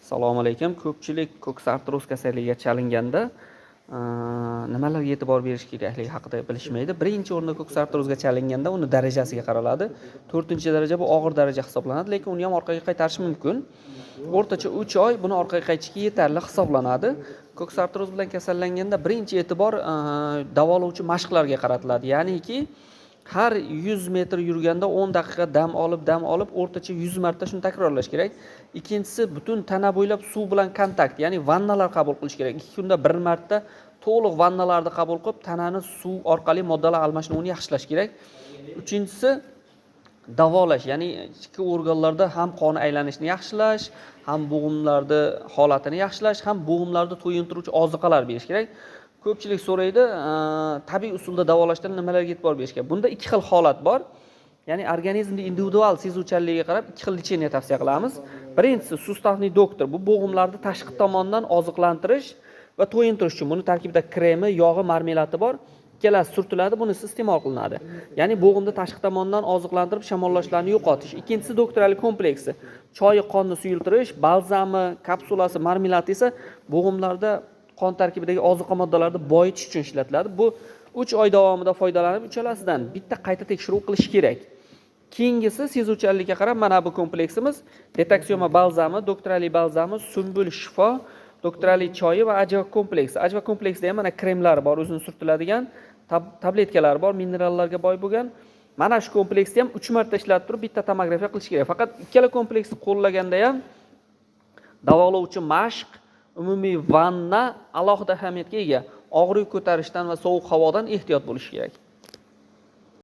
Assalomu alaykum. Ko'pchilik ko'ksartroz kasalligiga chalinganda nimalarga e'tibor berish kerakligi haqida bilishmaydi. Birinchi o'rinda ko'ksartrozga chalinganda uni darajasiga qaraladi. 4-daraja bu og'ir daraja hisoblanadi, lekin uni ham orqaga qaytarish mumkin. O'rtacha 3 oy buni orqaga qaytishga yetarli hisoblanadi. Ko'ksartroz bilan kasallanganda birinchi e'tibor davolovchi mashqlarga qaratiladi. Ya'niki har 100 metr yurganda 10 daqiqa dam olib, o'rtacha 100 marta shuni takrorlash kerak. Ikkinchisi, butun tana bo'ylab suv bilan kontakt, ya'ni vannalar qabul qilish kerak. 2 kunda bir marta to'liq vannalarni qabul qilib, tanani suv orqali moddalar almashinuvini yaxshilash kerak. Uchinchisi, davolash, ya'ni ichki organlarda ham qon aylanishini yaxshilash, ham bo'g'imlarni holatini yaxshilash, ham bo'g'imlarni to'yintiruvchi oziqalar berish kerak. Ko'pchilik so'raydi, tabiiy usulda davolashda nimalarga e'tibor berish kerak? Bunda ikki xil holat bor. Ya'ni organizmni individual sezuvchanligiga qarab ikki xil лечение tavsiya qilamiz. Birinchisi суставной доктор, bu bo'g'imlarni tashqi tomondan oziqlantirish va to'yintirish uchun. Buni tarkibida kremi, yog'i, marmeladi bor. Ikkalasi surtiladi, bunisi iste'mol qilinadi. Ya'ni bo'g'imni tashqi tomondan oziqlantirib, shamollashlarni yo'qotish. Ikkinchisi doktorali kompleksi. Choyi qonni suyultirish, balzami, kapsulasi, marmeladi esa bo'g'imlarda qon tarkibidagi oziqa moddalarni boyitish uchun ishlatiladi. Bu 3 oy davomida foydalanib, uchalasidan bitta qayta tekshiruv qilish kerak. Keyingisi sezuvchanlikka qarab mana bu kompleksimiz: detoksioma balzami, doktorali balzami, sumbul shifo, doktorali choyi va ajva kompleksi. Ajva kompleksida ham mana kremlar bor, o'zini surtiladigan, tabletkalar bor, minerallarga boy bo'lgan. Mana shu kompleksni ham 3 marta ishlatib turib, bitta tomografiya qilish kerak. Faqat ikkala kompleksni qo'llaganda ham davolovchi mashq, umumiy vanna alohida ahamiyatga ega. Og'ir yuk ko'tarishdan va sovuq havodan ehtiyot bo'lish kerak.